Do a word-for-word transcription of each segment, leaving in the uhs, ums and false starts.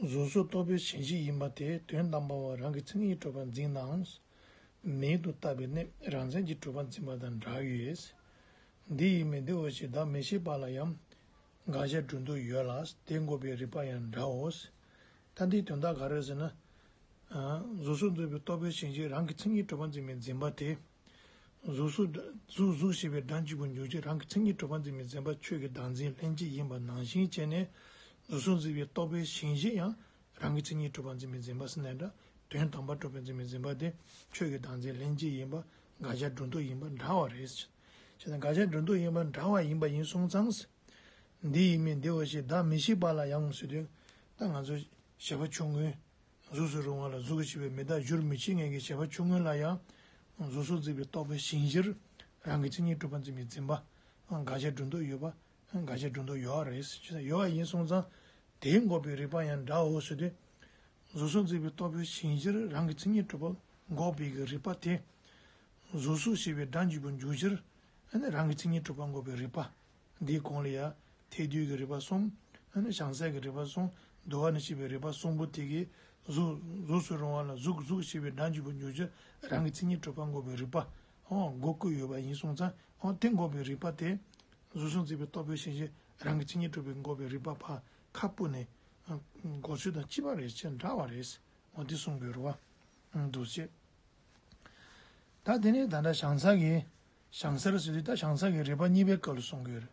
གཟུགས་སོགས་རྟོག་པའི་ཞེན་གཞི་ཡིན་པ་དེ་དོན་དམ་པའང་རང་གི་མཚན་ཉིད་གྲུབ་པར་འཛིན་ནའང་། མིང་དུ་བཏགས་པའི་གནས་རང་མཚན་གྱིས་གྲུབ་པར་འཛིན་པ་དང་འདྲ་བས། འདི་ཡིན་མིན་འདི་འོ་ཞེས་བདག་མི་ཤེས་པ་ལ་ཡང་དགག་བྱ་སྒྲུབ་འདོད་ཡོད་ལ་དེ་འགོག་པའི་རིགས་པ་ཡང་འདྲའོ། ད་འདིའི་དོན་དག་ག་རེ་ཟེར་ན། གཟུགས་སོགས་འཛིན་པའི་རྟོག་པའི་ཞེན་གཞི་རང་གི་མཚན་ཉིད་གྲུབ་པར་འཛིན་པའི་འཛིན་པ་དེ། གཟུགས་སོགས་སྒྲ་གཟུགས་གཟུགས་ཞེས་པའི་སྒྲ་འཇུག་པའི་འཇུག་བྱེད་རང་གི་མཚན་ཉིད་གྲུབ་པར་འཛིན་པའི་འཛིན་པ་ཆོས་ཀྱི་བདག་འཛིན་ལྷན་སྐྱེས་ཡིན་པ་ནང་བཞིན་བྱས་ནས། གཟུགས་སོགས་འཛིན་པའི་རྟོག་པའི་ཞེན་གཞི་ཡང་རང་གི་མཚན་ཉིད་གྲུབ་པར་འཛིན་པའི་འཛིན་པ་ཟེར་ནའི་འདྲ། དོན་དམ་པར་གྲུབ་པར་འཛིན་པའི་འཛིན་པ་དེ་ཆོས་ཀྱི་བདག་འཛིན་ལྷན་སྐྱེས་ཡིན་པ་དགག་བྱ་སྒྲུབ་འདོད་ཡིན་པ་འདྲ་བ་རེད། བྱས་ཙང་དགག་བྱ་སྒྲུབ་འདོད་ཡིན་པ་འདྲ་བ་ཡིན་པ་ཡིན་སོང་ཙང་། འདི་ཡིན་མིན་འདི་འོ་ཞེས་བདག་མི་ཤེས་པ་ལ་ཡང་ཟེར་དུས། ད་ང་ཚོ་བྱ་བ་ཆུང་ངུའི། གཟུགས་སུ་རུང་བ་ལ་གཟུགས་ཞེས་པའི་མི་རྟག་སྦྱོར་མི་ཕྱེད་ངེས་ཀྱི་བྱ་བ་ཆུང་ངུ་ལ་ཡང་། གཟུགས་སོགས་འཛིན་པའི་རྟོག་པའི་ཞེན་གཞིར་རང་གི་མཚན་ཉིད་གྲུབ་པར་འཛིན་པའི་འཛིན་པ། དགག་བྱ་སྒྲུབ་འདོད་ཡོད་པ། དགག་བྱ་སྒྲུབ་འདོད་ཡོད་རེད་ཅེས་ཡོད་པ་ཡིན་སོང་ཙང་། དེ་འགོག་པའི་རིགས་པ་ཡང་འདྲའོ་ཟེར་ཏེ། གཟུགས་སོགས་འཛིན་པའི་རྟོག་པའི་ཞེན་གཞིར་རང་གི་མཚན་ཉིད་གྲུབ་པ་འགོག་པའི་གི་རིགས་པ་དེ། གཟུགས་སོགས་ཞེས་པའི་སྒྲ་འཇུག་པའི་འཇུག་གཞིར། ཨ་ནི་རང་གི་མཚན་ཉིད་གྲུབ་པ་འགོག་པའི་རིགས་པ། འདིའི་གོང་ལ་ཡང་ཐེག་བསྡུས་ཀྱི་རིགས་པ་གསུམ། ཨ་ནི་བྱང་སའི་གི་རིགས་པ་གསུམ། འདུལ་བ་ནས་བཤད་པའི་རིགས་པ་གསུམ་པོ་དེ་གིས་གཟུགས་གཟུགས་སུ་རུང་བ་ལ་གཟུགས་གཟུགས་ཞེས་པའི་སྒྲ་འཇུག་པའི་འཇུག་གཞིར་རང་གི་མཚན་ཉིད་གྲུབ་པ་འགོག་པའི་རིགས་པ། འོ་འགོག་དགོས་ཡོད་པ་ཡིན་སོང་ཙང་། འོ་དེ་འགོག་པའི་རིགས་པ་དེ། གཟུགས་སོགས་འཛིན་པའི་རྟོག་པའི་ཞེན་གཞི་རང་གི་མཚན་ཉིད་གྲུབ་པའི་འགོག་པའི་རིགས་པ་ཕར་ཁ་སྤུ་ནས། འགོག་ཚུལ་དང་གཅིག་པ་རེད་ཅེས་འདྲ་བ་རེད། འོ་དེ་གསུང་དགོས་རེད་བ། འདུག་ཅེས། ད་དེ་ནས་ད་ལྟ་བྱང་ས་གི། བྱང་སར་ཟེར་དུས་ད་བྱང་ས་གི་རིགས་པ་གཉིས་པའི་སྐབས་ལ་གསུང་གི་ཡོད་རེད།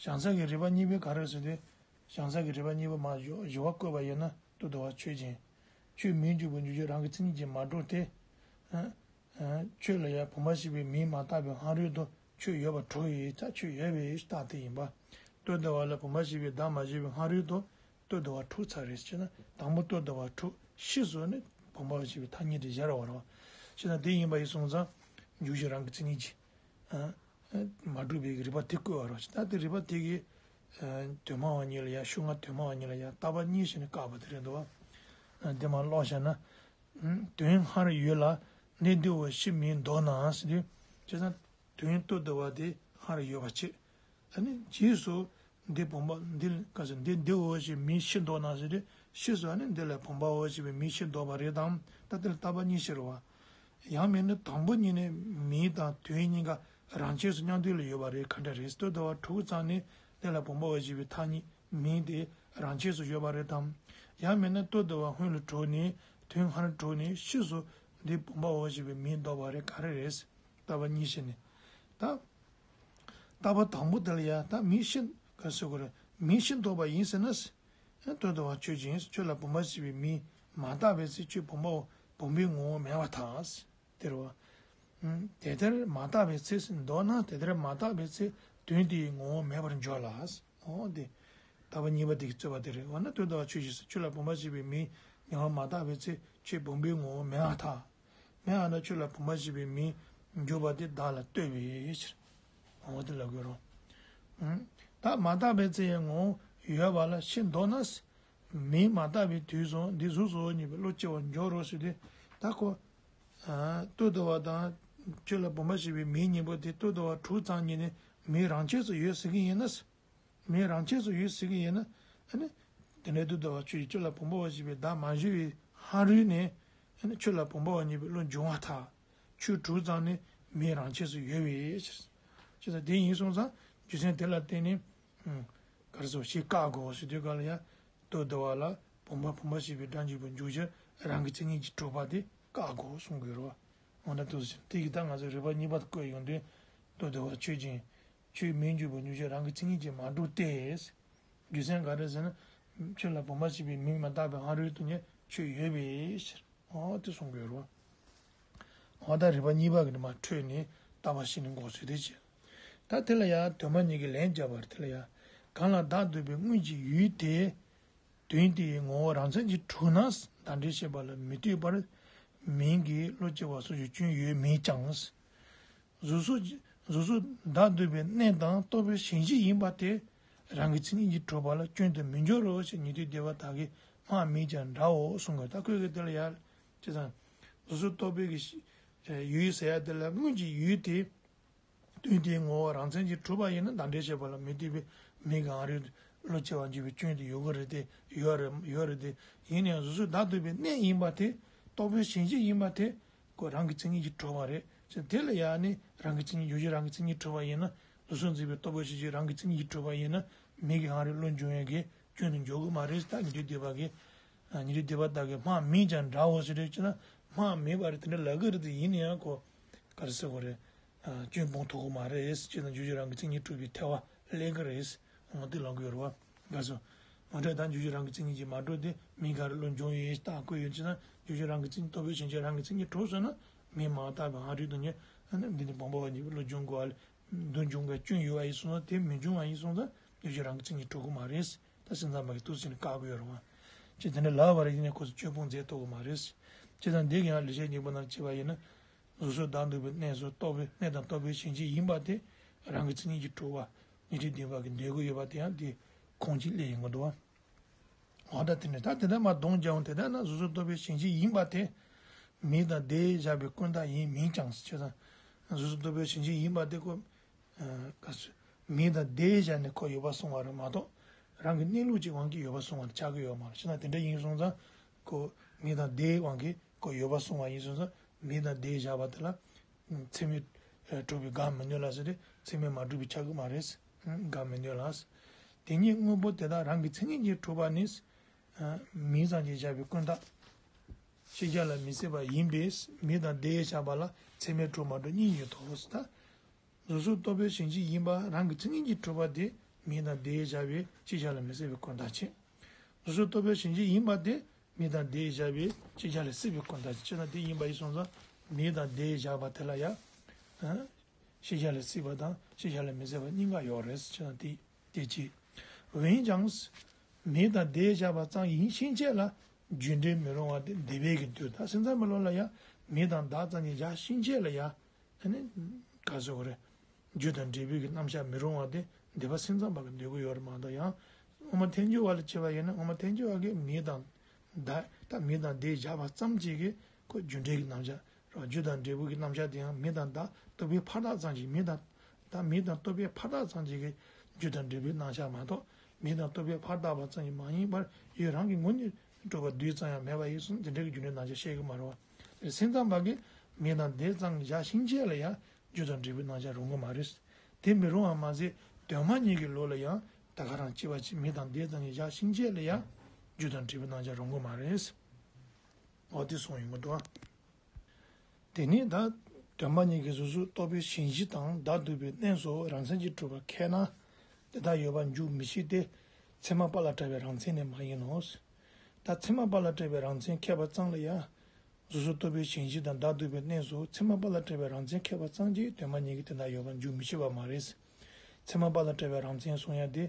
བྱང་ས་གི་རིགས་པ་གཉིས་པའི་ག་རེ་ཟེར་དུས། བྱང་ས་གི་རིགས་པ་གཉིས་པ་མ་བཞི་བ་བཀོད་པ་ཡིན་ན་ལྟོ་ལྡིར་བ་ཆོས་ཅན། ཆོས་མིང་འཇུག་པའི་འཇུག་གཞིར་རང་གི་མཚན་ཉིད་ཀྱིས་མ་གྲུབ་སྟེ། ཆོས་ལ་ཡང་བུམ་པ་ཞེས་པའི་མིང་མ་བཏགས་པའི་སྔ་རོལ་དུ་ཆོས་ཡོད་པར་གྲུབ་ཡོད་ཙང་ཆོས་ཡོད་པའི་རྟགས་དེ་ཡིན་པ། ལྟོ་ལྡིར་བ་ལ་བུམ་པ་ཞེས་པའི་བརྡ་མ་བྱས་པའི་སྔ་རོལ་དུ། ལྟོ་ལྡིར་བ་གྲུབ་ཚར་རེད་ཅེ་ན། དང་པོ་ལྟོ་ལྡིར་བ་གྲུབ། ཕྱིས་སུ་ནི་བུམ་པ་ཞེས་པའི་ཐ་སྙད་དེ་སྦྱར་བ་རེད། ཅེ་ན་དེ་ཡིན་པ་ཡིན་སོང་ཙང་། འཇུག་གཞི་རང་གི་མཚན་ཉིད་ཀྱིས། མ་གྲུབ་པའི་རིགས་པ་དེ་བཀོད་པ་རེད། ད་དེ་རིགས་པ་དེ་གིས། དོན་སྨྲ་བ་ཉིད་ལ་ཡང་ཤོག་ལྔ་དོན་སྨྲ་བ་ཉིད་ལ་ཡང་རྟག་པ་གཉིས་བྱས་ནས་བཀག་པ་དེ་རེད་འདུག་བ། དེ་མར་ཀློག་བཞག་ན། དོན་སྔར་ཡོད་ལ་གནས་འདི་འོ་ཕྱིས་མིང་འདོགས་ན་ཟེར་དུས། བྱས་ཙང་། དོན་ལྟོ་ལྡིར་བ་དེ་སྔར་ཡོད་པ་བྱས། ཨ་ནི་རྗེས་སུ་འདི་བུམ་པ་འདི་ག་ཟེར་འདི་འདི་འོ་ཞེས་མིང་ཕྱིས་འདོགས་ན་ཟེར་དུས། ཕྱིས་སུ་ཨ་ནི་འདི་ལ་བུམ་པའོ་ཞེས་པའི་མིང་ཕྱིས་འདོགས་པ་རེད་དམ། ད་དེ་ལ་རྟག་པ་གཉིས་ཤེས་རེད་བ། ཡང་མིན་ན་དང་པོ་ཉིད་ནས་མིང་དང་དོན་གཉིས་ཀ་རང་ཆས་སུ་མཉམ་དུ་ལ་ཡོད་པ་རེད་ག་འདྲ་རེད། ལྟོ་ལྡིར་བ་གྲུབ་ཙང་ནས་འདི་ལ་བུམ་པའོ་ཞེས་པའི་ཐ་སྙད་མིང་དེ་རང་ཆས་སུ་ཡོད་པ་རེད་དམ། ཡང་མིན་ན་ལྟོ་ལྡིར་བ་སྔོན་ལ་གྲུབ་ནས་དོན་སྔར་གྲུབ་ནས་ཕྱིས་སུ་འདི་བུམ་པའོ་ཞེས་པའི་མིང་འདོགས་པ་རེད་ག་རེ་རེད། རྟག་པ་གཉིས་ཤེས་ནས། ད། རྟག་པ་དང་པོ་དེ་ལ་ཡང་ད་མིང་ཕྱིས་ག་ཟེར་དགོས་རེད། མིང་ཕྱིས་འདོགས་པ་ཡིན་ཟེར་ན། ལྟོ་ལྡིར་བ་ཆོས་ཅན། ཁྱོད་ལ་བུམ་པ་ཞེས་པའི་མིང་མ་བཏགས་པའི་ཚེ་ཁྱོད་བུམ་པའོ། བུམ་པའི་ངོ་བོ་མེད་པར་ཐལ། དེ་རེད་བ། དེ་ལྟར་མ་བཏགས་པའི་ཚེ་ཟེར་འདོགས་ན་དེ་ལྟར་མ་བཏགས་པའི་ཚེ་དོན་དེའི་ངོ་བོ་མེད་པར་འགྱུར་ལ། འོ་དེ། རྟག་པ་གཉིས་པ་དེ་གི་རྩོད་པ་དེ་རེད། འོ་ན་ལྟོ་ལྡིར་བ་ཆོས་ཅན། ཁྱོད་ལ་བུམ་པ་ཞེས་པའི་མིང་ངོ་བོ་མ་བཏགས་པའི་ཚེ་ཁྱོད་བུམ་པའི་ངོ་བོ་མེད་པར་ཐལ། མེད་པ་ན་ཁྱོད་ལ་བུམ་པ་ཞེས་པའི་མིང་འགྱུར་བ་དེ་བདག་ལ་ལྟོས་པའི་ཕྱིར། འོ་དེ་ལ་དགོས་རུང་། ད་མ་བཏགས་པའི་ཚེ་ཡང་ངོ་བོ་ཡོད་པ་ལ་ཕྱིས་འདོགས་ན། མིང་མ་བཏགས་པའི་དུས་སུ་འདི་གཟུགས་སུ་རྙེད་པའི་བློ་སྐྱེ་བར་འགྱུར་རོ་ཞེས་ཏེ། ད་ཁོ། ལྟོ་ལྡིར་བ་དང་། ཁྱོད་ལ་བུམ་པ་ཞེས་པའི་མིང་གཉིས་པོ་དེ་ལྟོ་ལྡིར་བ་གྲུབ་ཙམ་ཉིད་ནས་མིང་རང་ཆས་སུ་ཡོད་ཟེར་གྱི་ཡིན་ན། མིང་རང་ཆས་སུ་ཡོད་ཟེར་གྱི་ཡིན་ན། ཨ་ནི། དེ་འདྲའི་ལྟོ་ལྡིར་བ་ཆོས་ཅན། ཁྱོད་ལ་བུམ་པའོ་ཞེས་པའི་བརྡ་མ་བྱས་པའི་སྔ་རོལ་ནས། ཨ་ནི་ཁྱོད་ལ་བུམ་པའོ་རྙེད་པའི་བློ་འབྱུང་བར་ཐལ། ཁྱོད་གྲུབ་ཙམ་ནས་མིང་རང་ཆས་སུ་ཡོད་པའི་ཕྱིར། ཅེས་དང་དེ་ཡིན་སོང་ཙང་རྒྱུ་མཚན་དེ་ལ་བརྟེན་ནས། ག་རེ་ཟེར་ཞེས་བཀག་གོ་ཞེས་དུས་ག་ལ་ཡང་ལྟོ་ལྡིར་བ་ལ་བུམ་པ་བུམ་པ་ཞེས་པའི་སྒྲ་འཇུག་པའི་འཇུག་གཞིར་རང་གི་མཚན་ཉིད་ཀྱིས་གྲུབ་པ་དེ་བཀག་གོ་གསུང་དགོས་རེད་བ། འོ་ན་ལྟོས་ཤིག་དེ་གི་ད་ང་ཚོས་རིགས་པ་གཉིས་པ་བཀོད་ཡོང་དུས་ལྟོ་ལྡིར་བ་ཆོས་ཅན། ཆོས་མིང་འཇུག་པའི་འཇུག་གཞིར་རང་གི་མཚན་ཉིད་ཀྱིས་མ་གྲུབ་སྟེ། རྒྱུ་མཚན་ག་རེ་ཟེར་ན། ཁྱོད་ལ་བུམ་པ་ཞེས་པའི་མིང་མ་བཏགས་པའི་སྔ་རོལ་དུ་ནི་ཁྱོད་ཡོད་པའི་ཕྱིར། འོ་དེ་གསུང་དགོས་རེད་བ། འོ་ད་རིགས་པ་གཉིས་པ་གི་ནི་མར་འཕྲོས་ནས་རྟག་པ་བཞི་ནི་འགོག་ཚུལ་དེ་བྱས། ད་དེ་ལ་ཡང་དོན་སྨྲ་ཉིད་ཀྱིས་ལན་བརྒྱབ་པར་དེ་ལ་ཡང་། གང་ལ་བདག་འདོད་པའི་དངོས་ཀྱི་ཡུལ་དེ། དོན་དེའི་ངོ་བོ་རང་མཚན་གྱིས་གྲུབ་ན་བདག་འབྲས་བཤད་པ་ལ་མི་ལྟོས་པར། མིང་གིས་བློ་སྐྱེ་བ་སོགས་ཀྱི་སྐྱོན་ཡོད་མིན་ཀྱང་། གཟུགས་སོགས་གཟུགས་སོགས་བདག་འདོད་པའི་གནས་དང་རྟོག་པའི་ཞེན་གཞི་ཡིན་པ་དེ། རང་གི་མཚན་ཉིད་ཀྱིས་གྲུབ་པ་ལ་སྐྱོན་དུ་མི་འགྱུར་རོ་ཞེས་ཉན་ཐོས་སྡེ་པ་དག་གིས་སྨྲ་མིན་ཀྱང་འདྲའོ་གསུང་གི། ད་ཁོས་གི་དེ་ལ་ཡང་། ཅེས་དང་། གཟུགས་སོགས་རྟོག་པའི་གི་ཡུལ་ཟེར་ཡ་དེ་ལ་དངོས་ཀྱི་ཡུལ་དེ། དོན་དེའི་ངོ་བོ་རང་མཚན་གྱིས་གྲུབ་པ་ཡིན་ན་བདག་འབྲས་བཤད་པ་ལ་མི་ལྟོས་པའི་མིང་གི་སྔ་རོལ། བློ་སྐྱེ་བར་འགྱུར་བའི་སྐྱོན་དེ་ཡོད་ཀྱི་རེད་དེ། ཡོད་རེད། ཡོད་རེད་དེ། ཡིན་ན་ཡང་གཟུགས་སོགས་བདག་ལྟ་བུའི་གནས་ཡིན་པ་དེ། རྟོག་པའི་ཞེན་གཞི་ཡིན་པ་དེ། ཁོ་རང་གི་མཚན་ཉིད་ཀྱིས་གྲུབ་པ་རེད། ཅེས་དེ་ལ་ཡང་ནི་རང་གི་མཚན་ཉིད། རྒྱུ་གཞན་རང་གི་མཚན་ཉིད་གྲུབ་པ་ཡིན་ན། གཟུགས་སོགས་འཛིན་པའི་རྟོག་པའི་ཞེན་གཞི་རང་གི་མཚན་ཉིད་ཀྱིས་གྲུབ་པ་ཡིན་ན། མིང་གི་ཨང་རིགས་བློ་འབྱུང་བའི་གི་སྐྱོན་དུ་འཇོག་གི་མ་རེད། ད་ཉན་ཐོས་སྡེ་པ་གི། ཉན་ཐོས་སྡེ་པ་དག་གིས་སྨྲ། མིན་ཀྱང་འདྲའོ་ཟེར་རེད་ཅེ་ན། སྨྲ་མིན་པ་རེད། དེ་འདྲ་ལབ་ཀྱི་རེད་དེ། ཡིན་ན་ཡང་ཁོ་ག་རེ་ཟེར་དགོས་རེད། སྐྱོན་སྤོང་ཐུབ་ཀྱི་མ་རེད་ཅེ་ན། རྒྱུ་གཞན་རང་གི་མཚན་ཉིད་གྲུབ་པའི་ཐལ་བ་སླེབས་ཀྱི་རེད། འོ་དེ་ལབ་ཀྱི་ཡོད་རེད་བ། ག་སོ། མ་གྲུབ་ད། རྒྱུ་གཞན་རང་གི་མཚན་ཉིད་ཀྱིས་མ་གྲུབ་སྟེ། མིང་ག་རེ་བློ་འབྱུང་བའི་རྟགས་བཀོད་ཡོད་ཅེ་ན། རྒྱུ་གཞན་རང་གི་མཚན་ཉིད། རྟོག་པའི་ཞེན་གཞི་རང་གི་མཚན་ཉིད་གྲུབ་སོང་ན། མིང་མ་བཏགས་པའི་ཨང་རིགས་དང་ཉན། ཨ་ནི་འདི་ནི་བུམ་པ་བ་ཉིད་པའི་བློ་འབྱུང་དགོས་པ་ལས། འདི་འབྱུང་བའི་སྐྱོན་ཡོད་པ་ཡིན་སོང་ན། དེ་མི་འབྱུང་བ་ཡིན་སོང་ཙང་རྒྱུ་གཞན་རང་གི་མཚན་ཉིད་གྲུབ་ཀྱི་མ་རེད། ད་སེམས་ཙམ་པ་གིས་ཏོག་ཙམ་ནས་བཀག་གི་ཡོད་རེད་བ། ཅེས་དེ་འདྲ་ལབ་པ་རེད། ཡིན་ནའི་ཁོ་ཚོས་སྐྱོན་སྤོང་མཛད་ཐུབ་ཀྱི་མ་རེད། བྱས་ཙང་འདི་གི་ཡང་ལེགས་བཤད་སྙིང་པོ་ནང་བྱས་པ་ཡིན་ན། གཟུགས་སོགས་བདག་ལྟ་བུའི་གནས་སུ། རྟོག་པའི་གནས་དང་རྟོག་པའི་ཞེན་གཞི་ཡིན་པ་དེ་རང་གི་མཚན་ཉིད་ཀྱིས་གྲུབ་པ་ཉན་ཐོས་སྡེ་པ་གིས་འདོད་ཀྱི་ཡོད་པ་དེ་ཡང་དེ་ཁུངས་གཅིག་སླེབས་ཡོང་གི་འདུག་བ། འོ་ད་དེ་ནས་ད་དེ་ལྟར་མ་གདོང་བརྒྱབ་འོང་། དེ་ལྟར་ན་གཟུགས་སོགས་རྟོག་པའི་ཞེན་གཞི་ཡིན་པ་དེ། མིང་དང་བརྡས་བཞག་པའི་ཀུན་བཏགས་ཡིན། མིན་ཀྱང་ཟེར་བྱས་ཙང་། གཟུགས་སོགས་རྟོག་པའི་ཞེན་གཞི་ཡིན་པ་དེ་ཁོ། ཨ། ག་ཚོད། མིང་དང་བརྡས་བཞག་ནས་ཁོ་ཡོད་པ་གསུངས་པ་རེད་མ་གཏོགས། རང་གི་གནས་ལུགས་ཀྱི་དབང་གིས་ཡོད་པ་གསུངས་པ་ཆགས་ཀྱི་ཡོད་མ་རེད། བྱས་ན་དེ་འདྲ་ཡིན་སོང་ཙང་། ཁོ་མིང་དང་བརྡས་དབང་གིས་ཁོ་ཡོད་པ་གསུངས་པ་ཡིན་སོང་ཙང་། མིང་དང་བརྡས་བཞག་པ་དེ་ལ་མཚན་མས་གྲུབ་པའི་དགག་མི་ནུས་ལ་ཟེར་ཏེ། མཚན་མས་མ་གྲུབ་པའི་ཆགས་ཀྱི་མ་རེད། དགག་མི་ནུས་ལ། དེ་ཉིད་དངོས་པོ་དེ་དག་རང་གི་མཚན་ཉིད་ཀྱིས་གྲུབ་པ་ནི། མིང་ཙམ་གྱིས་བཞག་པའི་ཀུན་བཏགས། ཤེས་བྱ་ལ་མི་སྲིད་པ་ཡིན་པས། མིང་དང་བརྡས་བཞག་པ་ལ་མཚན་མས་གྲུབ་མ་གྲུབ་གཉིས་ཡོད་དོ། ད་གཟུགས་སོགས་རྟོག་པའི་ཞེན་གཞི་ཡིན་པ་རང་གི་མཚན་ཉིད་ཀྱིས་གྲུབ་པ་དེ་མིང་དང་བརྡས་བཞག་པའི་ཤེས་བྱ་ལ་མི་སྲིད་པའི་ཀུན་བཏགས་བྱས། གཟུགས་སོགས་རྟོག་པའི་ཞེན་གཞི་ཡིན་པ་དེ་མིང་དང་བརྡས་བཞག་པའི་ཤེས་བྱ་ལ་སྲིད་པའི་ཀུན་བཏགས་བྱས་ན། དེ་ཡིན་པ་ཡིན་སོང་ཙང་། མིང་དང་བརྡས་བཞག་པ་དེ་ལ་ཡང་། ཨ། ཤེས་བྱ་ལ་སྲིད་པ་དང་ཤེས་བྱ་ལ་མི་སྲིད་པ་གཉིས་ཀ་ཡོད་རེད་ཟེར་ན། དེ་དེ་གཅིག། འོན་ཀྱང་། མིང་དང་བརྡས་བཞག་པ་ཙམ་ཡིན་ཕྱིན་ཆད་ལ་རྒྱུ་འབྲས་མི་རུང་བ་དེ་འདོད་པས་ཀྱི་འདོད། ད་སེམས་ཙམ་པ་ལོ་ལ་ཡང་མིང་དང་བརྡ་ཙམ་གྱིས་བཞག་ཕྱིན་ཆད་ལ་ཡང་། ཨ་ནི་ག་ཟེར་དགོས་རེད། རྒྱུ་དང་འབྲས་བུའི་གི་རྣམ་གཞག་མི་རུང་བ་དེ་འདོད་པ་སེམས་ཙམ་པ་གིས་འདོད་ཀྱི་ཡོད་རེད་མ་གཏོགས། ཡང་དབུ་མ་ཐལ་འགྱུར་བ་ལ་བྱས་པ་ཡིན་ན། དབུ་མ་ཐལ་འགྱུར་བ་གིས་མིང་དང་བརྡ། ད་མིང་དང་བརྡས་བཞག་པ་ཙམ་གྱིས་ཀྱི་ཁོ་རྒྱུ་འབྲས་ཀྱི་རྣམ་གཞག་རེད་བ། རྒྱུ་དང་འབྲས་བུ་གི་རྣམ་གཞག་དེ་ཡང་མིང་དང་བརྡ་རྟོག་པའི་ཕར་རྟགས་ཙམ་གྱིས། མིང་དང་བརྡ། མིང་དང་རྟོག་པའི་ཕར་རྟགས་ཙམ་གྱིས་ཀྱི་རྒྱུ་དང་འབྲས་བུའི་རྣམ་གཞག་མ་གཏོགས། མིང་དང་རྟོག་པའི་ཕར་བཏགས་པ་ཙམ་གྱིས་མ་ཡིན་པར་ཡུལ་རང་གི་ངོས་ནས་གྲུབ་པ་རྡུལ་ཙམ་ཡང་མེད་པ་ཡིན་གསུངས། དེ་འདྲ་གི་རྒྱུ་འབྲས་རྣམ་གཞག་བཤད་ཀྱི་མ་རེད་བ། སེམས་ཙམ་པ་གིས་མིང་དང་བརྡས་ཙམ་བཞག་ཕྱིན་ཆད་ལ་ཡང་རྒྱུ་དང་འབྲས་བུའི་རྣམ་གཞག་རུང་གི་མ་རེད། དེ་མི་རུང་བ་མ་ཟད། གདོད་མ་ཉིད་ཀྱི་ལུགས་ལ་ཡང་ད་ག་རང་གཅིག་པ་གཅིག། མིང་དང་བརྡས་ཙམ་གྱིས་བཞག་ཕྱིན་ཆད་ལ་ཡང་རྒྱུ་དང་འབྲས་བུའི་རྣམ་གཞག་རུང་གི་མ་རེད། འོ་དེ་གསུངས་ཡོང་གི་འདུག། དེ་ནས་ད་གདོད་མ་ཉིད་ཀྱི་གཟུགས་སོགས་རྟོག་པའི་ཞེན་གཞི་དང་བདག་ལྟ་བུའི་གནས་སུ་རང་མཚན་གྱིས་གྲུབ་པ་ཁེགས་ན། དེ་དག་ཡོད་པར་འཇུག་མི་ཤེས་ཏེ། ཚད་མ་དཔག་ལ་བྲལ་བའི་རང་མཚན་ནི་མ་ཡིན་ནོ། ད་ཚད་མ་དཔག་ལ་བྲལ་བའི་རང་མཚན་ཁེགས་པ་ཙམ་ལ་ཡང་། གཟུགས་སོགས་རྟོག་པའི་ཞེན་གཞི་དང་བདག་ལྟ་བུའི་གནས་སུ་ཚད་མ་དཔག་ལ་བྲལ་བའི་རང་མཚན་ཁེགས་པ་ཙམ་གྱིས་གདོད་མ་ཉིད་ཀྱི་དེ་དག་ཡོད་པར་འཇུག་མི་ཤེས་པ་མ་རེད། ཚད་མ་དཔག་ལ་བྲལ་བའི་རང་མཚན་གསུང་ཡ་དེ།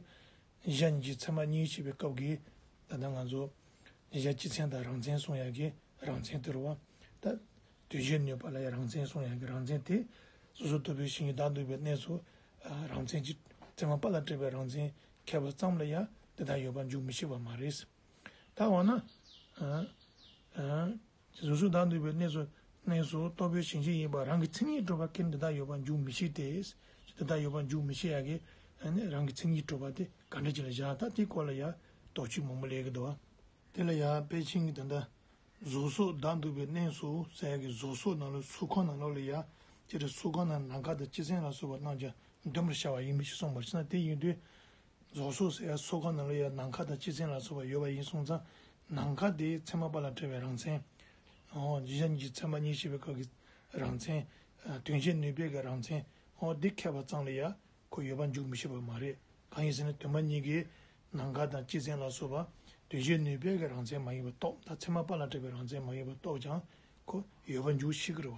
གཞན་གྱི་ཚད་མ་གཉིས་བཤད་པའི་སྐབས་ཀྱི། ད་ལྟ་ང་ཚོ་གཞལ་བྱའི་མཚན་དང་རང་མཚན་གསུང་ཡག་གི་རང་མཚན་དེ་རེད་བ། ད་དོན་བྱེད་ནུས་པ་ལ་ཡང་རང་མཚན་གསུང་ཡག་གི་རང་མཚན་དེ། སོ་སོར་རྟོག་པའི་ཞེན་གཞི་བདག་ལྟ་བུའི་གནས་སུ་རང་མཚན་གྱི། ཚད་མ་དཔག་ལ་བྲལ་བའི་རང་མཚན་ཁེགས་པ་ཙམ་ལ་ཡང་དེ་དག་ཡོད་པར་འཇུག་མི་ཤེས་པ་མ་རེད། ད་འོ་ན། གཟུགས་སོགས་བདག་ལྟ་བུའི་གནས་སུ། གནས་སུ་རྟོག་པའི་ཞེན་གཞི་ཡིན་པ་རང་གི་མཚན་ཉིད་གྲུབ་པ་ཁེགས་ན་དེ་དག་ཡོད་པར་འཇུག་མི་ཤེས་ཏེ། དེ་དག་ཡོད་པར་འཇུག་མི་ཤེས་ཡག་གི། ཨ་ནི་རང་གི་མཚན་ཉིད་གྲུབ་པ་དེ་ག་འདྲ་ཅིག་ལ་བཞག་ད་དེའི་སྐོར་ལ་ཡང་དོགས་གཅོད་མང་པོ་སླེབས་ཀྱི་འདུག་བ། དེ་ལ་ཡང་དཔེ་ཆེན་གྱི་དོན་དག། གཟུགས་སོགས་བདག་ལྟ་བུའི་གནས་སུ་ཟེར་ཡག་གི་གཟུགས་སོགས་ནང་ལོགས་ཚོགས་ཁང་ནང་ལོགས་ལ་ཡང་། སྤྱིར་གཟུགས་ཁང་ནང་ནམ་མཁའ་དང་སྤྱི་མཚན་ལ་སོགས་པ་རྣམས་ཀྱང་འདོན་པར་བྱ་བ་ཡིན་པའི་ཕྱིར་གསུངས་པར་བྱས་ན། དེ་ཡིན་དུས། གཟུགས་སོགས་ཟེར་ཡག་ཚོགས་ཁང་ནང་ལ་ཡང་ནམ་མཁའ་དང་སྤྱི་མཚན་ལ་སོགས་པ་ཡོད་པ་ཡིན་སོང་ཙང་། ནམ་མཁའ་དེ་ཚད་མ་དཔག་ལ་བྲལ་བའི་རང་མཚན། འོ་གཞན་གྱི་ཚད་མ་གཉིས་བཤད་པའི་སྐབས་ཀྱི་རང་མཚན། དོན་བྱེད་ནུས་པའི་གི་རང་མཚན། འོ་དེ་ཁེགས་པ་ཙམ་ལ་ཡང་ཁོ་ཡོད་པར་འཇུག་མི་ཤེས་པ་མ་རེད། གང་ཡིན་ཟེར་ན་གདོད་མ་ཉིད་ཀྱི་ནམ་མཁའ་དང་སྤྱི་མཚན་ལ་སོགས་པ་དོན་བྱེད་ནུས་པའི་གི་རང་མཚན་མ་ཡིན་པ་རྟོགས། ད་ཚད་མ་དཔག་ལ་བྲལ་བའི་རང་མཚན་མ་ཡིན་པ་རྟོགས་ཀྱང་ཁོ་ཡོད་པར་འཇུག་ཤེས་ཀྱི་རེད་བ།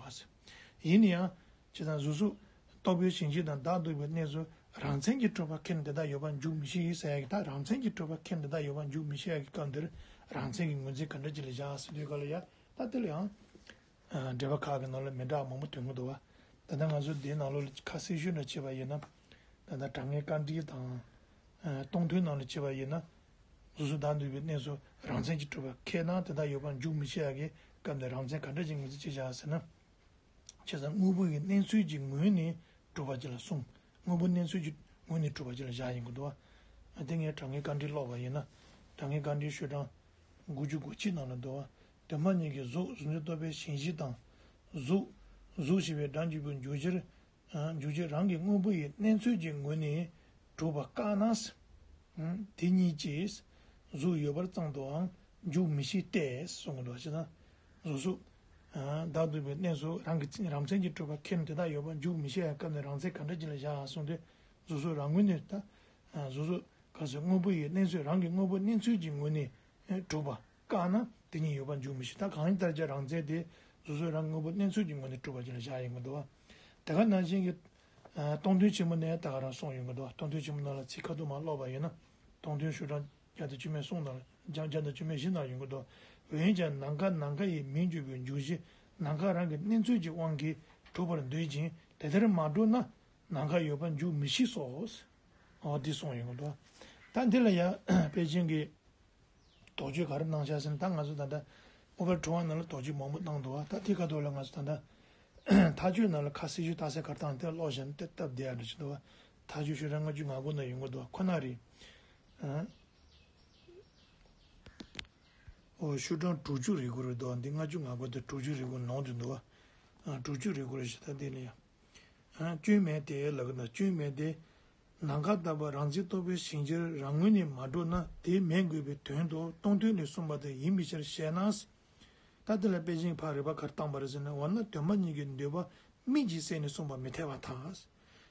ཡིན་ན་ཡང་། བྱས་ཙང་གཟུགས་སོགས་རྟོག་པའི་ཞེན་གཞི་དང་བདག་ལྟ་བུའི་གནས་སུ་རང་མཚན་གྱིས་གྲུབ་པ་ཁེགས་ན་དེ་དག་ཡོད་པར་འཇུག་མི་ཤེས་ཟེར་ཡག་གི། ད་རང་མཚན་གྱིས་གྲུབ་པ་ཁེགས་ན་དེ་དག་ཡོད་པར་འཇུག་མི་ཤེས་ཡག་གི་སྐབས་འདིར་རང་མཚན་གྱི་ངོས་འཛིན་ག་འདྲ་ཅིག་ལ་བཞག་ཟེར་དུས་སྐབས་ལ་ཡང་། ད་དེ་ལ་ཡང་། འགྲེལ་པ་ཁག་གི་ནང་ལ་མི་འདྲ་བ་མང་པོ་འདོན་གྱི་འདུག་བ། ད་ལྟ་ང་ཚོ་འདིའི་ནང་ལོགས་ལ་ཁ་གསལ་ཤོས་འདྲ་བྱས་པ་ཡིན་ན། ད་ལྟ་དྲང་ངེས་དཀའ་འགྲེལ་དང་། སྟོང་ཐུན་ནང་ལ་བྱས་པ་ཡིན་ན། གཟུགས་སོགས་བདག་ལྟ་བུའི་གནས་སུ་རང་མཚན་གྱིས་གྲུབ་པ་ཁེགས་ན་དེ་དག་ཡོད་པར་འཇུག་མི་ཤེས་ཡག་གི་སྐབས་འདིར་རང་མཚན་ག་འདྲ་ཅིག་ངོས་འཛིན་བྱེད་བཞག་ཟེར་ན། བྱས་ཙང་དངོས་པོ་ཡི་གནས་ཚུལ་གྱི་ངོས་ནས་གྲུབ་པ་ཅིག་ལ་གསུངས། དངོས་པོ་གནས་ཚུལ་གྱི་ངོས་ནས་གྲུབ་པ་ཅིག་ལ་བཞག་ཡོང་གི་འདུག་བ། དེ་ངས་དྲང་ངེས་བཀའ་འདྲི་ཀློག་པ་ཡིན་ན། དྲང་ངེས་བཀའ་འདྲིའི་ཤོག་གྲངས་དགུ་བཅུ་གོ་གཅིག་ནང་ལ་འདུག་བ། དོན་མ་ཉིད་ཀྱི་གཟུགས་གཟུགས་འཛིན་རྟོག་པའི་ཞེན་གཞི་དང་། གཟུགས་གཟུགས་ཞེས་པའི་སྒྲ་འཇུག་པའི་འཇུག་གཞིར། འཇུག་གཞི་རང་གི་དངོས་པོ་ཡི་གནས་ཚོད་ཀྱི་ངོས་ནས་གྲུབ་པ་བཀག་ན། དེ་ཉིད་ཀྱིས་གཟུགས་ཡོད་པར་ཙམ་དུའང་འཇུག་མི་ཤེས་ཏེ། གསུང་གི་འདུག་བ། བྱས་ཙང་གཟུགས་གཟུགས་བདག་ཏུ་བའི་གནས་སུ་རང་གི་རང་མཚན་གྱིས་གྲུབ་པ་ཁེ་ན་དེ་དག་ཡོད་པར་འཇུག་མི་ཤེས་པའི་སྐབས་ནས་རང་མཚན་ག་འདྲ་ཅིག་ལ་བཞག་གསུངས་ཏེ། གཟུགས་གཟུགས་རང་ངོས་ནས་ད་གཟུགས་གཟུགས་ག་ཟེར་དངོས་པོ་ཡི་གནས་ཚོད་རང་གི་དངོས་པོ་གནས་ཚོད་ཀྱི་ངོས་ནས་གྲུབ་པ་བཀག་ན་དེ་ཉིད་ཡོད་པར་འཇུག་མི་ཤེས། ད་གང་ལྟར་ཀྱང་རང་མཚན་དེ་གཟུགས་གཟུགས་རང་དངོས་པོ་གནས་ཚོད་ཀྱི་ངོས་ནས་གྲུབ་པ་ཅིག་ལ་བཞག་ཡོང་གི་འདུག་བ། དེ་ག་ནང་བཞིན་གྱི། ཨ། སྟོང་ཐུན་ཆེན་མོ་ནས་ད་ག་རང་གསུངས་ཡོང་གི་འདུག་སྟོང་ཐུན་ཆེན་མོ་ནང་ལ་ཚིག་ཁ་ཐུག་མར་ཀློག་པ་ཡིན་ན། སྟོང་ཐུན་ཤོག་གྲངས་བརྒྱ་དང་བཅུ་མེད་གསུམ་ནང་ལ། བརྒྱ་བརྒྱ་དང་བཅུ་མེད་བཞི་ནང་ཡོང་གི་འདུག་འོན་ཀྱང་ནམ་མཁའ་ནམ་མཁའ་ཡི་མིང་བརྗོད་པའི་འཇུག་གཞི་ནམ་མཁའ་རང་གི་གནས་ཚོད་ཀྱི་དབང་གིས་གྲུབ་པར་འདོད་ཅིང་དེ་ལྟར་མ་གྲུབ་ན་ནམ་མཁའ་ཡོད་པར་འཇུག་མི་ཤེས་སོ། འོ་འདི་གསུངས་ཡོང་གི་འདུག་ད་འདི་ལ་ཡང་པེ་ཅིན་གྱི། དོགས་གཅོད་ག་རེ་གནང་བཞག་ཟེར་ན། ད་ང་ཚོ་ད་ལྟ་ཨུ་པར་གྲུབ་དབང་ནང་ལ་དོགས་གཅོད་མང་པོ་གནང་འདུག་བ། ད་དེ་ཁ་ཐོག་ལ་ང་ཚོ་ད་ལྟ་མཐའ་དཔྱོད་ནང་ལ་ཁ་གསལ་ཞིབ་ཏག་ས་ག་རེ་བཏང་དེ་ཀློག་བཞག་ན་དེ་སྟབས་བདེ་ཡག་འདྲ་ཅིག་འདུག་བ། མཐའ་དཔྱོད་ཤོག་གྲངས་ལྔ་བཅུ་ང་དགུ་ནང་ཡོང་གི་འདུག་བ། ཁོ་ན་རེད། ཨ། འོ། ཤོག་གྲངས་དྲུག་ཅུ་རེ་དགུ་རེད་འདུག་འདི་ལྔ་བཅུ་ང་དགུ་དེ་དྲུག་ཅུ་རེ་དགུ་ནང་དུ་འདུག་བ། ཨ། དྲུག་ཅུ་རེ་དགུ་རེད་ཤག་ད་དེ་ལ་ཡང་། ཨ། སྐྱོན་མེད་དེ་ལབ་ཀྱི་འདུག་སྐྱོན་མེད་དེ། ནམ་མཁའ་ལྟ་བུ་རང་མཚན་རྟོགས་པའི་ཞེན་གཞིར་རང་ངོས་ནས་མ་གྲུབ་ན་དེ་མེད་དགོས་པའི་དོན་དུ་སྟོང་ཐུན་ལས་གསུངས་པ་དེ་ཡིན་པའི་ཕྱིར་ཞེ་ན། ད་དེ་ལ་པེ་ཅིན་ཕར་རིགས་པ་ག་རེ་བཏང་པ་རེད་ཟེར་ན། འོ་ན་དོན་མ་ཉིད་ཀྱི་འདོད་པ་མིག་གིས་གསལ་ནས་གསུངས་པ་མི་འཐད་པར་ཐལ།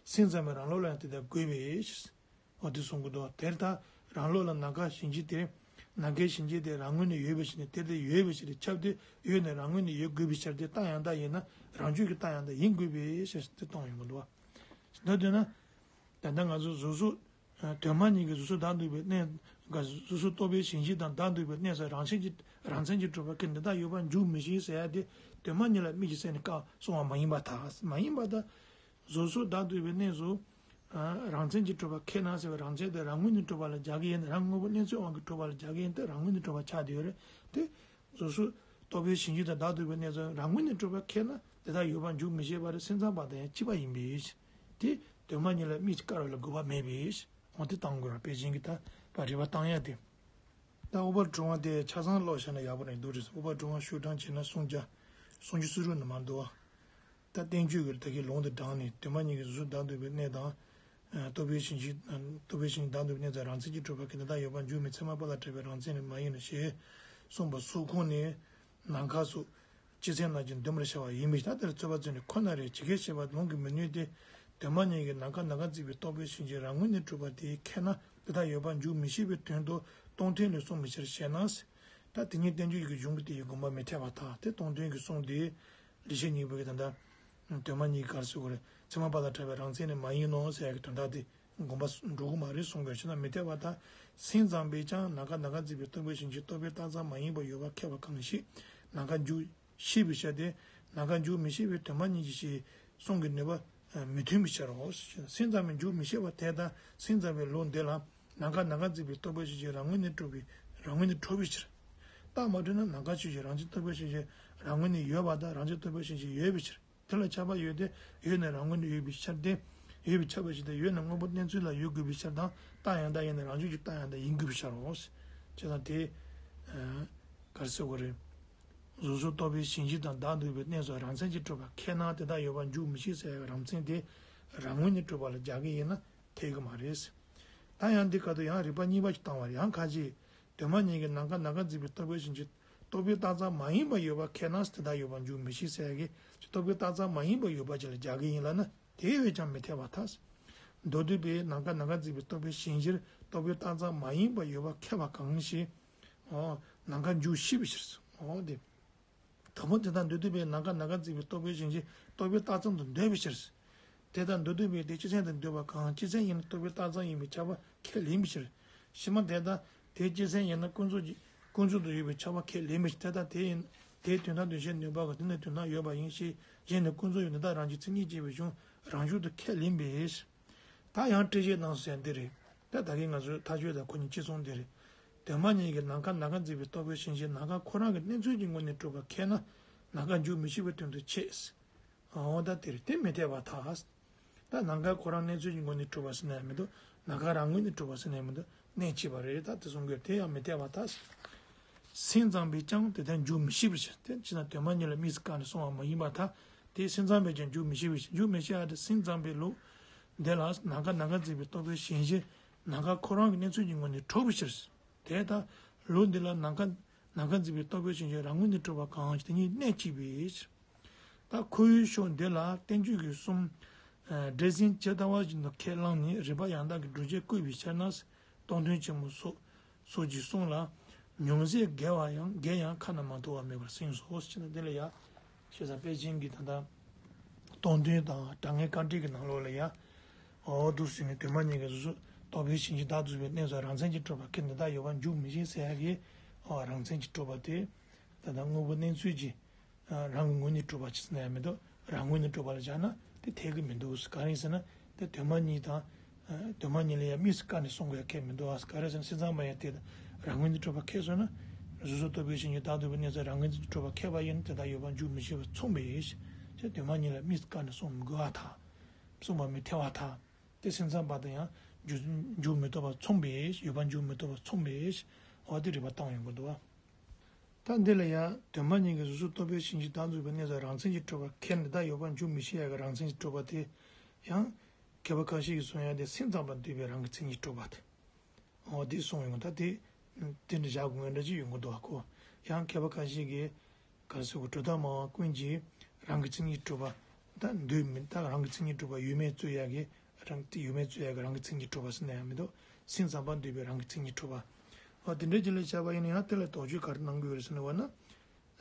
སེམས་ཙམ་པའི་རང་ལུགས་ལ་ཡང་དེ་ལྟར་དགོས་པས། འོ་དེ་གསུང་གི་འདུག་དེར་ད་རང་ལུགས་ལ་ནམ་མཁའ་ཞེན་གཞི་དེ། ནམ་མཁའི་ཞེན་གཞི་དེ་རང་ངོས་ནས་ཡོད་པའི་ཕྱིར་ནས། དེ་དེ་ཡོད་པའི་ཕྱིར་ཁྱབ་སྟེ་ཡོད་ནས་རང་ངོས་ནས་ཡོད་དགོས་པའི་ཕྱིར་དེ་རྟགས་ཡང་དག་ཡིན་ན་རང་རྒྱུད་ཀྱི་རྟགས་ཡང་དག་ཡིན་དགོས་པའི་ཕྱིར་དེ་གཏོང་ཡོང་གི་འདུག་བ། མདོར་བསྡུས་ན། ད་ལྟ་ང་ཚོ་གཟུགས་གཟུགས། དོན་མ་ཉིད་ཀྱི་གཟུགས་གཟུགས་བདག་འདུས་པའི་གནས། ག་གཟུགས་གཟུགས་རྟོག་པའི་ཞེན་གཞི་དང་བདག་འདུས་པའི་གནས་སུ་རང་མཚན་གྱིས་རང་མཚན་གྱིས་གྲུབ་པ་ཁེ་ན་དེ་དག་ཡོད་པར་འཇུག་མི་ཤེས་ཟེར་ཡ་དེ། དོན་མ་ཉིད་ལ་མིག་གིས་གསལ་ནས་བཀག་གསུངས་པ་མ་ཡིན་པར་ཐལ། མ་ཡིན་པར་ཐལ། གཟུགས་གཟུགས་བདག་འདུས་པའི་གནས་སུ། ཨ། རང་མཚན་གྱིས་གྲུབ་པ་ཁེ་ན་ཟེར་བའི་རང་མཚན་དེ་རང་ངོས་ནས་གྲུབ་པ་ལ་སྦྱར་གྱི་ཡིན། རང་དངོས་པོ་གནས་ཚུལ་དབང་གིས་གྲུབ་པ་ལ་སྦྱར་གྱི་ཡིན་ཏེ། རང་ངོས་ནས་གྲུབ་པ་ཆགས་བསྡད་ཡོད་རེད་དེ། གཟུགས་གཟུགས་རྟོག་པའི་ཞེན་གཞི་དང་བདག་འདུས་པའི་གནས་སུ་རང་ངོས་ནས་གྲུབ་པ་ཁེ་ན་དེ་དག་ཡོད་པར་འཇུག་མི་ཤེས་པ་རེད། སེམས་ཙམ་པ་དང་ཡང་གཅིག་པ་ཡིན་པས། དེ་དོན་མ་ཉིད་ལ་མིག་གིས་བཀག་པ་ལ་དགོས་པ་མེད་པས། འོ་དེ་གཏང་དགོས་ར། པེ་ཅིན་གྱི་ད་ཕར་རིགས་པ་བཏང་ཡ་དེ། ད་ཨུ་པར་གྲུབ་དབང་དེ་ཆ་ཚང་ཀློག་བཞག་ན་ཡག་པོ་རེད་འདུག་རེད། ཨུ་པར་གྲུབ་དབང་ཤོག་གྲངས་བྱས་ན་སུམ་བརྒྱ། སུམ་ཅུ་སོ་དྲུག་ནང་མར་འདུག་བ། ད་བསྟན་བཅོས་ཀྱི་ད་གིན་ལུང་དེ་དྲངས་ནས། དོན་མ་ཉིད་ཀྱི་གཟུགས་གཟུགས་བདག་འདུས་པའི་གནས་དང་། ཨ། རྟོག་པའི་ཞེན་གཞི། ཨ། རྟོག་པའི་ཞེན་གཞི་བདག་འདུས་པའི་གནས་སུ་རང་མཚན་གྱིས་གྲུབ་པ་ཁེ་ན་དེ་དག་ཡོད་པར་འཇུག་མི། ཚད་མ་པ་ལ་ཕྲད་པའི་རང་མཚན་ནི་མ་ཡིན་ནོ་ཞེས་གསུངས་པ་སོགས་ཁོང་ནས་ནམ་མཁའ་སོགས་སྤྱི་མཚན་རྣམས་ཀྱིས་འདུམ་པར་བྱ་བ་ཡིན་པའི་ཕྱིར། ད་དེར་རྩོད་པ་རྩོད་ནས་ཁོ་ན་རེ་ཇི་སྐད་བཤད་པ་ལུང་གིས་མི་གནོད་དེ། དོན་མ་ཉིད་ཀྱི་ནམ་མཁའ་ནམ་མཁའ་འཛིན་པའི་རྟོག་པའི་ཞེན་གཞི་རང་ངོས་ནས་གྲུབ་པ་དེ་ཁེ་ན་དེ་དག་ཡོད་པར་འཇུག་མི་ཤེས་པའི་དོན་དུ་སྟོང་ཐུན་ལས་གསུངས་པའི་ཕྱིར་ཞེ་ན། ད་དེ་ཉིད་བསྟན་བཅོས་ཀྱི་གཞུང་གི་དེ་ཡི་དགོངས་པ་མི་འཐད་པར་ཐལ། དེ་སྟོང་ཐུན་གྱི་གསུང་དེ། ལེགས་བཤད་སྙིང་པོ་གི་ད་ལྟ་དོན་མ་ཉིད་ག་རེ་ཟེར་དགོས་རེད། ཚད་མ་པ་ལ་ཕྲད་པའི་རང་མཚན་ནི་མ་ཡིན་ནོ་ཟེར་ཡ་གི་དོན་དག་དེ་དགོངས་པ་འགྲོ་གི་མ་རེད་གསུང་དགོས། བྱས་ན་མི་འཐད་པར་ཐལ། སེམས་ཙམ་པས་ཀྱང་ནམ་མཁའ་ནམ་མཁའ་འཛིན་པའི་རྟོག་པའི་ཞེན་གཞི་རྟོག་པའི་རྟགས་ཙམ་མ་ཡིན་པར་ཡོད་པ་ཁེགས་པ་གང་ཞིག་ནམ་མཁའ་འཇུག་ཤེས་པའི་ཕྱིར་ཏེ། ནམ་མཁའ་འཇུག་མི་ཤེས་པའི་དོན་མ་ཉིད་ཀྱི་ཞེས་གསུང་གི་ནུས་པ་མི་མཐུན་པའི་ཕྱིར་རོ། སེམས་ཙམ་པས་འཇུག་མི་ཤེས་པ་དེ་དང་སེམས་ཙམ་པའི་ལུགས་འདི་ལ་ནམ་མཁའ་ནམ་མཁའ་འཛིན་པའི་རྟོག་པའི་ཞེན་གཞི་རང་ངོས་ནས་གྲུབ་པའི་རང་ངོས་ནས་གྲུབ་པའི་ཕྱིར། རྟགས་མ་གྲུབ་ན་ནམ་མཁའ་ཆོས་ཅན་རང་མཚན་རྟོག་པའི་ཞེན་གཞི་རང་ངོས་ནས་ཡོད་པ་དང་རང་མཚན་རྟོག་པའི་ཞེན་གཞི་ཡོད་པའི་ཕྱིར། དེ་ལ་ཁྱབ་པ་ཡོད་དེ། ཡོད་ནས་རང་ངོས་ནས་ཡོད་པའི་ཕྱིར་ཏེ། ཡོད་པས་ཁྱབ་པའི་ཕྱིར་ཏེ། ཡོད་ནས་དངོས་པོ་གནས་ཚུལ་ལ་ཡོད་དགོས་པའི་ཕྱིར་དང་། རྟགས་ཡང་དག་ཡིན་ནས་རང་རྒྱུད་ཀྱི་རྟགས་ཡང་དག་ཡིན་དགོས་པའི་ཕྱིར་རོ། བྱས་ཙང་དེ། ཨ། ག་རེ་ཟེར་དགོས་རེད། གཟུགས་གཟུགས་རྟོག་པའི་ཞེན་གཞི་དང་བདག་འདུས་པའི་གནས་སུ་རང་མཚན་གྱིས་གྲུབ་པ་ཁེ་ན་དེ་དག་ཡོད་པར་འཇུག་མི་ཤེས་ཟེར་ཡག་རང་མཚན་དེ་རང་ངོས་ནས་གྲུབ་པ་ལ་སྦྱར་གྱི་ཡིན་ན་འཐད་ཀྱི་མ་རེད། ད་ཡང་འདི་སྐབས་སུ་ཡང་རིགས་པ་གཉིས་པ་ཞིག་བཏང་བ་རེད། ཡང་ཁ་ཅིག་དོན་མ་ཉིད་ཀྱི་ནམ་མཁའ་ནམ་མཁའ་འཛིན་པའི་རྟོག་པའི་ཞེན་གཞི་རྟོག་པའི་རྟགས་ཙམ་མ་ཡིན་པར་ཡོད་པ་ཁེ་ན་དེ་དག་ཡོད་པར་འཇུག་མི་ཤེས་ཟེར་ཡག་གི་རྟོག་པའི་རྟགས་ཙམ་མ་ཡིན་པར་ཡོད་པ་ཅིག་ལ་སྦྱར་གྱི་ཡིན་ལབ་ན། དེ་བས་ཀྱང་མི་འཐད་པར་ཐལ། མདོར་བསྡུས་པས་ནམ་མཁའ་ནམ་མཁའ་འཛིན་པའི་རྟོག་པའི་ཞེན་གཞིར་རྟོག་པའི་རྟགས་ཙམ་མ་ཡིན་པར་ཡོད་པ་ཁེགས་པ་གང་ཞིག་འོ། ནམ་མཁའ་འཇུག་ཤེས་པའི་ཕྱིར། འོ་དེ། དང་པོ་དེ་དག་མདོར་བསྡུས་པས་ནམ་མཁའ་ནམ་མཁའ་འཛིན་པའི་རྟོག་པའི་ཞེན་གཞི་རྟོག་པའི་རྟགས་ཙམ་དུ་འདོད་པའི་ཕྱིར། དེ་དག་མདོར་བསྡུས་པས་དེ་སྤྱི་མཚན་དུ་འདོད་པ་གང་སྤྱི་མཚན་ཡིན་ན་རྟོག་པའི་རྟགས་ཙམ་ཡིན་པས་ཁྱབ་པ་ཁས་ལེན་པའི་ཕྱིར། ཕྱི་མ་དེ་དག་དེ་སྤྱི་མཚན་ཡིན་ན་ཀུན་རྫོབ་ཀྱི་ཀུན་རྫོབ་ཏུ་ཡོད་པས་ཁྱབ་པ་ཁས་ལེན་པའི་ཕྱིར། དེ་དག་དེ་ཡིན་དེའི་དོན་དམ་དོན་བྱེད་ནུས་པ་གང་དེ་ནི་དོན་དམ་ཡོད་པ་ཡིན་ཞེས་གཞན་ནི་ཀུན་རྫོབ་ཡོད་ནི་དག་རང་གི་མཚན་ཉིད་ཅེས་པའི་གཞུང་རང་ཤུགས་སུ་ཁས་ལེན་པས། ད་ཡང་འགྲེལ་བཤད་གནང་ཟེར་འདི་རེད། ད་ད་གིན་ང་ཚོའི་མཐའ་དཔྱོད་དང་ཁོ་གཉིས་གཅིག་མཚུངས་འདི་རེད། དོན་མ་ཉིད་ཀྱི་ནམ་མཁའ་ནམ་མཁའ་འཛིན་པའི་རྟོག་པའི་ཞེན་གཞི་ནམ་མཁའ་ཁོ་རང་གི་གནས་ཚུལ་གྱི་ངོས་ནས་གྲུབ་པ་ཁེ་ན་ནམ་མཁའ་འཇུག་མི་ཤེས་པའི་དོན་དུ་འཆད། འོ་ད་དེ་རེད། དེ་མི་འཐད་པར་ཐལ། ད་ནམ་མཁའ་ཁོ་རང་གནས་ཚུལ་གྱི་ངོས་ནས་གྲུབ་པ་ཟེར་ན་ཡང་མི་འདུག་ནམ་མཁའ་རང་ངོས་ནས་གྲུབ་པ་ཟེར་ནས་མི་འདུག་གནད་ཆེ་བ་རེད། ད་དེ་གསུང་དགོས། དེ་ཡང་མི་འཐད་པར་ཐལ། སེམས་ཙམ་པས་ཀྱང་དེ་ལྟར་འཇུག་མི་ཤེས་པའི་ཕྱིར། དེ་ཕྱིར་ན་དོན་མ་ཉིད་ལ་དམིགས་སུ་བཀར་ནས་གསུངས་པ་མ་ཡིན་པར་ཐལ། དེ་སེམས་ཙམ་པས་ཀྱང་འཇུག་མི་ཤེས་པའི་ཕྱིར། འཇུག་མི་ཤེས་པ་དེ་སེམས་ཙམ་པས་ལུགས་འདི་ལ་ནམ་མཁའ་ནམ་མཁའ་འཛིན་པའི་རྟོག་པའི་ཞེན་གཞི་ནམ་མཁའ་ཁོ་རང་གི་གནས་ཚུལ་གྱི་ངོས་ནས་གྲུབ་པའི་ཕྱིར། དེ་ལྟར་ལུགས་འདི་ལ་ནམ་མཁའ་ནམ་མཁའ་འཛིན་པའི་རྟོག་པའི་ཞེན་གཞི་རང་ངོས་ནས་གྲུབ་པ་གང་ཞིག་དེ་ཉིད་གནད་གཅིག་པའི་ཕྱིར། ད་ཁོ་བོའི་ཕྱོགས་འདི་ལ་བསྟན་བཅོས་ཀྱི་གསུམ། ཨ་འགྲེལ་ཟིན་ཇི་ལྟ་བ་བཞིན་དུ་ཁས་བླངས་ནས་རིགས་པ་ཡང་དག་གི་སྒྲུབ་བྱེད་བཀོད་པའི་ཕྱིར་ན། སྟོང་ཐུན་ཆེན་མོ་སོགས་སོགས་ཀྱི་གསུང་ལ་ཉུང་ཟད་འགལ་བ་ཡང་འགལ་ཡང་ཁ་ན་མ་ཐོ་བ་མེད་པར་གསུངས་སོ། ཅེ་ན་འདི་ལ་ཡ། ཞེ་ས་པེ་ཅིན་གྱི་ད་ལྟ་སྟོང་ཐུན་དང་དྲང་ངེས་དཀའ་འགྲེལ་གྱི་ནང་ལོགས་ལ་ཡ། འོ་འདུག་ཟེར་ནས་དོན་མ་ཉིད་ཀྱི་གཟུགས་སོགས་རྟོག་པའི་ཞེན་གཞི་བདག་རྫོགས་པའི་གནས་སུ་རང་མཚན་གྱིས་གྲུབ་པ་ཁས་འདི་དག་ཡོད་པར་འཇུག་མི་ཤེས་ཟེར་ཡ་གི། འོ་རང་མཚན་གྱིས་གྲུབ་པ་དེ། ད་ལྟ་དངོས་པོ་གནས་ཚུལ་གྱི། རང་གི་ངོས་ནས་གྲུབ་པ་ཅི་ཟེར་ན་ཡང་མི་འདུག་རང་ངོས་ནས་གྲུབ་པ་ལ་སྦྱར་ན་དེ་འཐད་ཀྱི་མི་འདུག་ག་རེ་ཟེར་ན་དེ་དོན་མ་ཉིད་དང་། དོན་མ་ཉིད་ལ་ཡང་དམིགས་སུ་བཀར་ནས་གསུང་དགོས་ཡ་ཁྱད་མི་འདུག་ག་རེ་ཟེར་ན་སེམས་ཙམ་པ་ཡང་དེ་རང་ངོས་ནས་གྲུབ་པ་ཁས་སོང་ན། གཟུགས་སོགས་རྟོག་པའི་ཞེན་གྱིས་བདག་རྟོགས་པའི་གནས་སུ་རང་ངོས་ནས་གྲུབ་པ་ཁས་པ་ཡིན་ན་དེ་དག་ཡོད་པར་འཇུག་མི་ཤེས་པར་མཚུངས་པའི་ཕྱིར། དེ་དོན་མ་ཉིད་ལ་དམིགས་སུ་བཀར་ནས་གསུང་མི་དགོས་པར་ཐལ། གསུང་པ་མི་འཐད་པར་ཐལ། དེ་སེམས་ཙམ་པ་དང་ཡང་འཇུག་འཇུག་མི་ཐུབ་པར་མཚུངས་པའི་ཕྱིར། ཡོད་པར་འཇུག་མི་ཐུབ་པར་མཚུངས་པའི་ཕྱིར། འོ་དེ་རིགས་པ་བཏང་ཡོང་གི་འདུག་བ། ད་འདི་ལ་ཡང་དོན་མ་ཉིད་ཀྱི་གཟུགས་སོགས་རྟོག་པའི་ཞེན་གྱིས་བདག་རྫོགས་པའི་གནས་སུ་རང་མཚན་གྱིས་གྲུབ་པ་ཁས་འདི་དག་ཡོད་པར་འཇུག་མི་ཤེས་ཡ་གི་རང་མཚན་གྱིས་གྲུབ་པ་དེ་ཡང་། མཁས་པ་ཁ་ཤས་ཀྱིས་གསུང་ཡ་དེ་སེམས་ཙམ་པར་འདོད་པའི་རང་གི་མཚན་ཉིད་གྲུབ་པ་དེ། འོ་དེ་གསུངས་ཡོང་ད་དེ། དེ་འདྲ་བཞག་དགོས་ངེས་འདྲ་ཅིག་ཡོང་གི་འདུག་གོ། ཡང་མཁས་པ་ཁ་ཤས་ཀྱིས། ག་རེ་ཟེར་དགོས། གྲུབ་མཐའ་སྨྲ་བ་ཀུན་གྱིས་རང་གི་མཚན་ཉིད་གྲུབ་པ། ད་འདོད་མི་ད་རང་གི་མཚན་ཉིད་གྲུབ་པ་ཡོད་མེད་རྩོད་ཡ་གི། རང་དེ་ཡོད་མེད་རྩོད་ཡ་གི་རང་གི་མཚན་ཉིད་གྲུབ་པ་ཟེར་ན་ཡང་མི་འདུག་སེམས་ཙམ་པར་འདོད་པའི་རང་གི་མཚན་ཉིད་གྲུབ་པ། འོ་དེ་འདྲའི་ཅིག་ལ་བྱས་པ་ཡིན་ན་ཡང་དེ་ལ་དོགས་གཅོད་ག་རེ་གནང་དགོས་རེད་ཟེར་ན་བ་ན།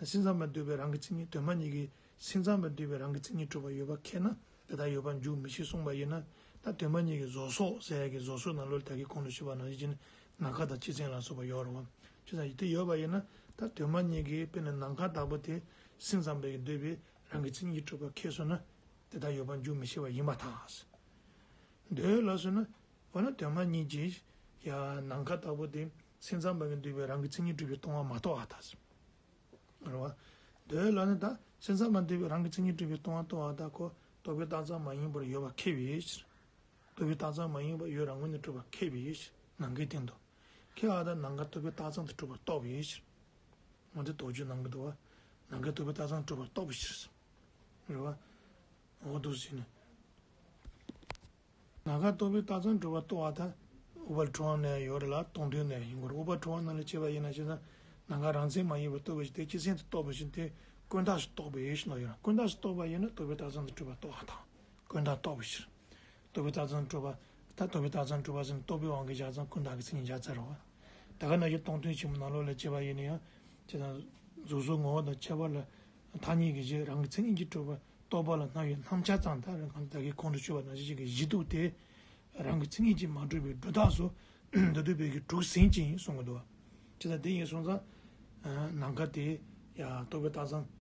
སེམས་ཙམ་པར་འདོད་པའི་རང་གི་མཚན་ཉིད་དོན་མ་ཉིད་ཀྱི་སེམས་ཙམ་པར་འདོད་པའི་རང་གི་མཚན་ཉིད་གྲུབ་པ་ཡོད་པ་ཁས་ན་དེ་དག་ཡོད་པར་འཇུག་མི་ཤེས་གསུངས་པ་ཡིན་ན། ད་དོན་མ་ཉིད་ཀྱི་གཟུགས་སོགས་ཟེར་ཡ་གི་གཟུགས་སོགས་ནང་ལོགས་ད་གིན་གོང་དུ་ཞུས་པ་ནང་བཞིན་ནམ་མཁའ་དང་ཕྱི་མཚན་ལ་སོགས་པ་ཡོད་རེད་བ། ཅི་ཙམ་ཡིན་དེ་ཡོད་པ་ཡིན་ན་ད་དོན་མ་ཉིད་ཀྱི་དཔེར་ན་ནམ་མཁའ་ལྟ་བུ་དེ་སེམས་ཙམ་པའི་འདོད་པའི་རང་གི་མཚན་ཉིད་གྲུབ་པ་ཁས་སོང་ན་དེ་དག་ཡོད་པར་འཇུག་མི་ཤེས་པ་ཡིན་པར་ཐལ། འདོད་ལ་སོང་ན་འོ་ན་དོན་མ་ཉིད་ཀྱི་ཡ་ནམ་མཁའ་ལྟ་བུ་དེ་སེམས་ཙམ་པའི་འདོད་པའི་རང་གི་མཚན་ཉིད་གྲུབ་པའི་སྟོང་པ་མ་རྟོགས་པར་ཐལ། རེད་བ། འདོད་ལ་ནི་ད་སེམས་ཙམ་པ་འདོད་པའི་རང་གི་མཚན་ཉིད་གྲུབ་པའི་སྟོང་པ་རྟོགས་པ་དག་ཁོ་རྟོག་པའི་རྟགས་ཙམ་མ་ཡིན་པར་ཡོད་པ་ཁས་པའི་ཕྱིར། རྟོག་པའི་རྟགས་ཙམ་མ་ཡིན་པར་ཡོད་རང་ངོས་ནས་གྲུབ་པ་ཁས་པའི་ཕྱིར། ནམ་མཁའི་སྟེང་དུ། ཁས་པ་དང་ནམ་མཁའ་རྟོག་པའི་རྟགས་ཙམ་དུ་གྲུབ་པ་རྟོགས་པའི་ཕྱིར། འོ་དེ་དོགས་གཅོད་གནང་གི་འདུག་བ། ནམ་མཁའ་རྟོག་པའི་རྟགས་ཙམ་དུ་གྲུབ་པ་རྟོགས་པའི་ཕྱིར། རེད་བ། འོ་འདུག་ཟེར་ནས། ནམ་མཁའ་རྟོག་པའི་རྟགས་ཙམ་གྲུབ་པ་རྟོགས་པ་དང་། ཨུཏྤལ་གྲུབ་དབང་ནང་ཡང་ཡོད་རེད་ལ་སྟོང་ཐུན་ནང་ཡང་ཡིན་དགོས་རེད། ཨུཏྤལ་གྲུབ་དབང་ནང་ལ་བྱས་པ་ཡིན་ན་བྱས་ཙང་ནམ་མཁའ་རང་མཚན་མ་ཡིན་པར་རྟོགས་པའི་ཕྱིར་དེ་སྤྱི་མཚན་དུ་རྟོགས་པའི་ཕྱིར་དེ་ཀུན་བརྟགས་སུ་རྟོགས་པའི་ཕྱིར་ནོ་ཡོད། ཀུན་བརྟགས་སུ་རྟོགས་པ་ཡིན་ན་རྟོག་པའི་རྟགས་ཙམ་དུ་གྲུབ་པ་རྟོགས་པ་དང་། ཀུན་བརྟགས་རྟོགས་པའི་ཕྱིར། རྟོག་པའི་རྟགས་ཙམ་གྲུབ་པ། ད་རྟོག་པའི་རྟགས་ཙམ་གྲུབ་པ་ཟེར་ན་རྟོག་པའི་དབང་གིས་བཞག་ཙང་ཀུན་བརྟགས་ཀྱི་མཚན་ཉིད་བཞག་ཚར་རོ། ད་ག་ནང་བཞིན་སྟོང་ཐུན་ཆེན་མོ་ནང་ལོགས་ལ་བྱས་པ་ཡིན་ན་ཡང་། བྱས་ཙང་། གཟུགས་སོགས་ངོ་བོ་དང་ཁྱད་པར་ལ། ཐ་སྙད་ཀྱི་གཞི་རང་གི་མཚན་ཉིད་ཀྱིས་གྲུབ་པ་རྟོག་པ་ལ་སྣང་བའི་སྣང་ཆ་ཙམ་དག་རང་གང་ད་གིན་གོང་དུ་ཞུས་པ་ནང་བཞིན་གྱི་གཞི་དུ་སྟེ། རང་གི་མཚན་ཉིད་ཀྱིས་མ་གྲུབ་པའི་སྒྲོ་བཏགས་སུ། འདོད་པའི་གི་དྲུག་ཟིན་ཅིང་གསུང་གི་འདུག་བ། བྱས་ཙང་དེ་ཡིན་སོང་ཙང་། ནམ་མཁའ་དེ། ཡ་རྟོག་པའི་རྟགས་ཙམ།